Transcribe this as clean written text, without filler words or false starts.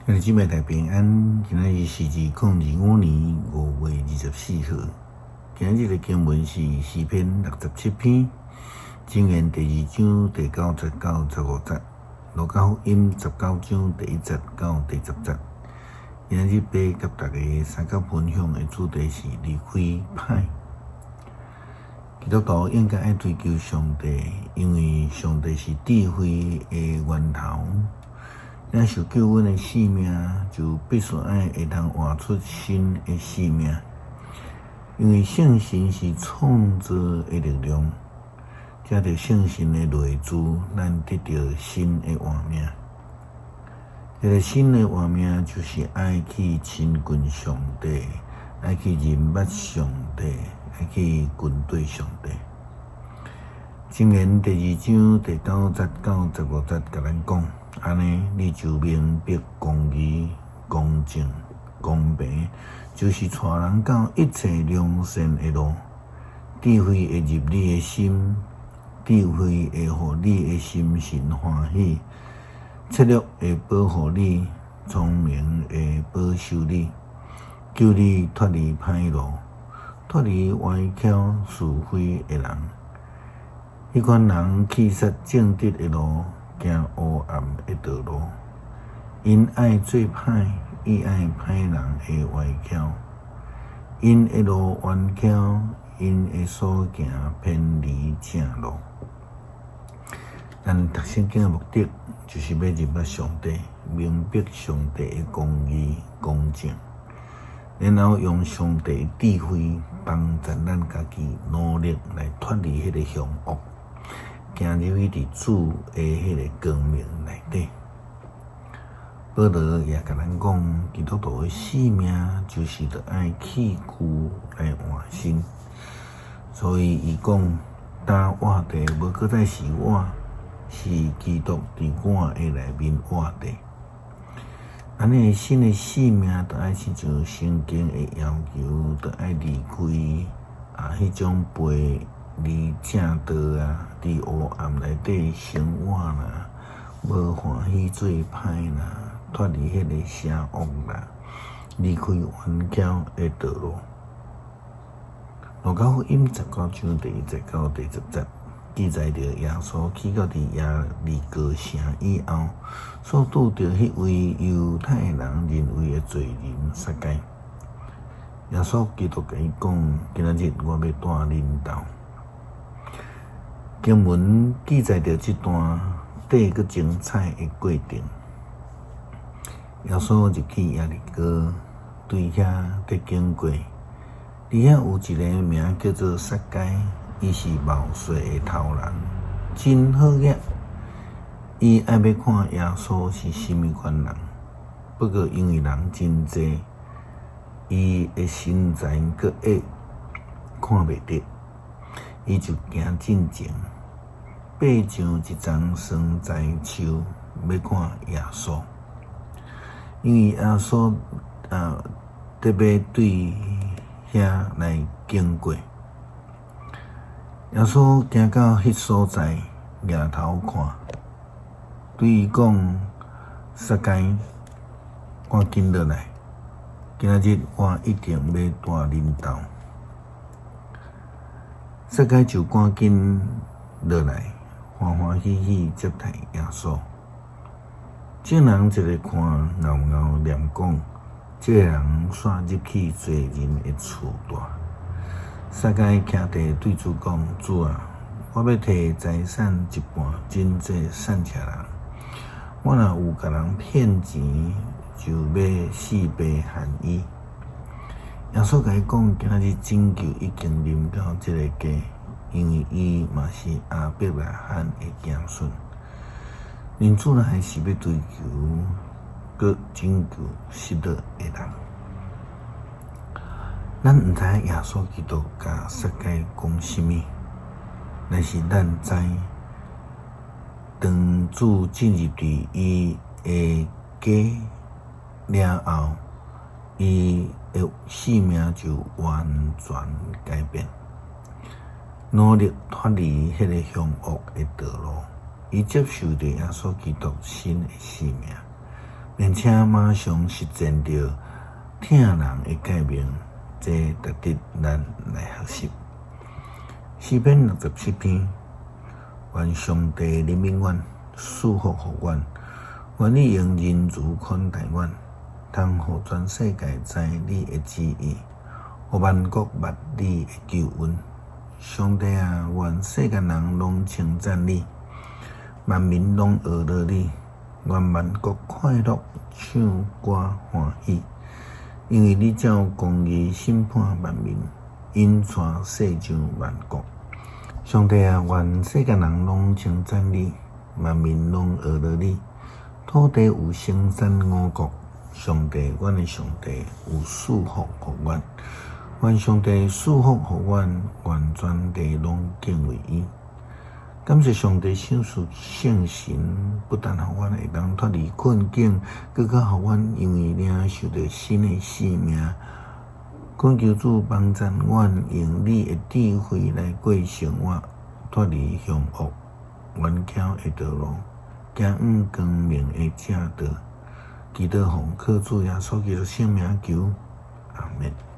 兄弟姊妹大家平安，今仔日是2025年5月24號。今日的經文是詩篇67篇，箴言第二章第九節到15節，路加福音19章第1節到第10節。今日欲佮大家相共分享的主題是離開歹。基督徒應該愛追求上帝，因為上帝是智慧的源頭。領受救恩的生命，就必須愛會當活出新的生命。因為聖神是創造的力量，藉著聖神的內住，咱得著新的活命。這个新的活命，就是愛去親近上帝，愛去認捌上帝，愛去跟綴上帝。箴言第二章第九節到15節，共咱講。按呢，你就明白公義、公正、公平，就是帶人到一切良善的路。智慧會入你的心，智慧會予你的心神歡喜，策略會保護你，聰明會保守你，救你脫離歹路，脫離歪曲是非的人。彼款人棄殺正直的路，行黑暗的道路，𪜶愛做歹，喜愛歹人的歪曲，𪜶的路彎曲，𪜶的所行偏離正路。咱讀聖經的目的，就是欲認捌上帝，明白上帝的公義、公正，然後用上帝的智慧幫助咱家己努力來脫離彼个兇惡。行入去佇主的彼个光明內底。保羅也共咱講，基督徒的使命就是著愛棄舊來換新。所以伊講，今活著無閣再是我，是基督佇我的內面活著。按呢新的生命，著愛親像聖經的要求，著愛離開啊，彼種背離正道啊，佇黑暗內底生活啦，無歡喜做歹啦，脫離彼个邪惡啦，離開彎曲的道路。路加福音19章第1節到第10節，記載著耶穌去到佇耶利哥城以後，所拄著彼位猶太人認為的罪人撒該。耶穌基督共伊講：今仔日我欲蹛恁兜。經文記載著這段短閣精彩的過程。耶穌入去耶利哥，對遐佇經過，佇遐有一个名叫做撒該，伊是貿稅的頭人，真好額。伊愛欲看耶穌是啥物款人，不過因為人真濟，伊的身材閣矮，看袂著，伊就行進前，爬上一叢桑棑樹，欲看耶穌。因為耶穌啊，特別對遐來經過。耶穌行到彼所在，蜈頭看，對伊講：撒該，趕緊落來，今仔日我一定欲蹛恁兜。撒該就趕緊落來，歡歡喜喜接待耶穌。眾人一个看，敖敖念講：這个人煞入去罪人的厝蹛。撒該徛佇對主講：主啊，我欲提財產一半賑濟散赤人。我若有共人騙錢，就欲四倍還伊。耶穌共伊講：今仔日拯救已經臨到這个家，因為伊嘛是亞伯拉罕的子孫。認主來是欲追求閣拯救失落的人。咱毋知影耶穌基督共撒該講啥物，但是咱知，當主進入佇伊的家了後，伊的生命就完全改變，努力脫離彼个兇惡的道路，伊接受著耶穌基督新的生命，並且馬上實踐著疼人的誡命，這值得咱來學習。詩篇六十七篇，願上帝憐憫阮，賜福予阮，願你用仁慈款待阮，通予全世界知你的旨意，予萬國捌你的救恩。上帝啊，願世間人攏稱讚你，萬民攏呵咾你，願萬國快樂，唱歌歡喜，因為你照公義審判萬民，引帶世上萬國。上帝啊，願世間人攏稱讚你，萬民攏呵咾你。土地有生產五穀，上帝，阮的上帝有賜福予阮。願上帝賜福予阮，願全地攏敬畏伊。感謝上帝賞賜聖神，不但予阮會當脫離困境，閣較予阮因為領受著新的生命。懇求主幫贊阮，用你的智慧來過生活，脫離兇惡，頑巧的道路，行往光明的正道。祈禱奉靠主耶穌基督聖名求，阿們。